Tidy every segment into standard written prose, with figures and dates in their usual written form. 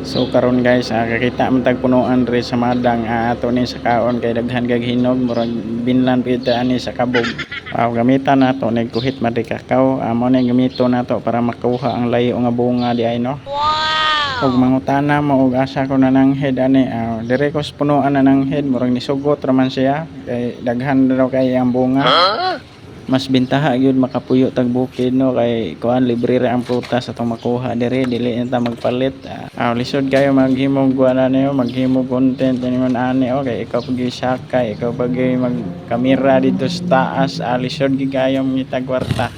So karon guys, kakita man tag punuan diri sa Madang, ato ni sakaon kay daghan kag hinog, murag binlan pud ani sa kabog. Gamitan nato ni kuhit man di kakao, mao ni gamito nato para makuha ang layo nga bunga di ay, no. Wow. Og mangutana mo og asa ko nananghid ani, diri ko sa punuan nananghid, murag nisugot ra man siya kay daghan daw kay ang bunga. Mas bintaha gyud makapuyo tag bukid, no, kay kuan, libre ra ang prutas atong makuha diri, dili na ta magpalit. Lisod kayo maghimog kuan ani, maghimog content ani man ani, oh, kay ikaw pag sakay, ikaw pag mag kamera dito sa taas, lisod gyud kayo mangitag kwarta.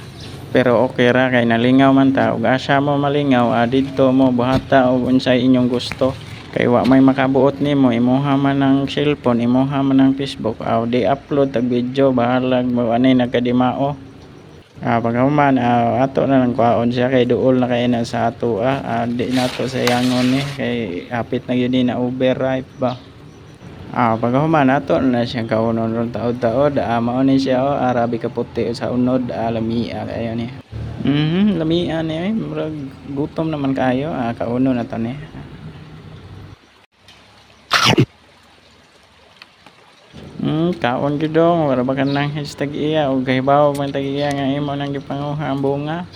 Pero okay ra kay nalingaw man ta. Ug asa mo malingaw, didto mo buhata og unsay inyong gusto. Kay wa may makabuot nimo, imuha man ang cellphone, imuha man ang Facebook, aw di upload tag video, bahalag mo anay nagkadimao. Pagkahuman, ato na lang kuhaon siya kay duol na kay na sa ato, di nato sa yangon ni kay hapit na gyud ni na overripe ba. Pagkahuman ato na siyang kaunon ron taod-taod, mao ni siya oh, rabi ka puti sa unod, lamia kayo ni. Lamia ni ay, murag gutom naman kayo, kaunon na to ni. Kaon gyud dong, wala ba ka nang hashtag iya o kahibaw man tag iya nga imo nang gipanguha ang bunga.